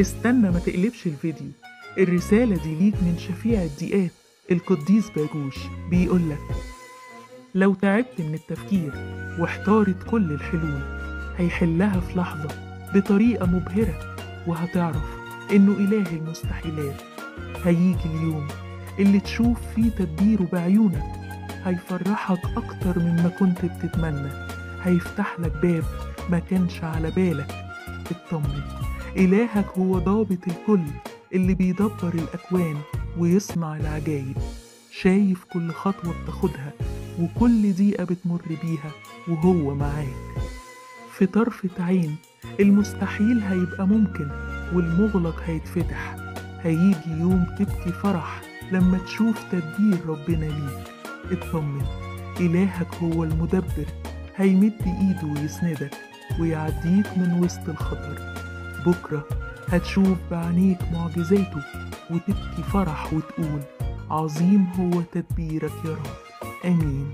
استنى ما تقلبش الفيديو، الرسالة دي ليك من شفيع الضيقات القديس باجوش، بيقولك لو تعبت من التفكير واحتارت كل الحلول هيحلها في لحظة بطريقة مبهرة، وهتعرف إنه إله المستحيلات. هيجي اليوم اللي تشوف فيه تدبيره بعيونك، هيفرحك أكتر مما كنت بتتمنى، هيفتح لك باب ما كانش على بالك. اطمن، إلهك هو ضابط الكل اللي بيدبر الأكوان ويصنع العجايب، شايف كل خطوة بتاخدها وكل دقيقة بتمر بيها وهو معاك. في طرفة عين المستحيل هيبقى ممكن والمغلق هيتفتح. هيجي يوم تبكي فرح لما تشوف تدبير ربنا ليك. اطمن، إلهك هو المدبر، هيمد إيده ويسندك ويعديك من وسط الخطر. بكرة هتشوف بعينيك معجزاته وتبكي فرح وتقول عظيم هو تدبيرك يا رب. آمين.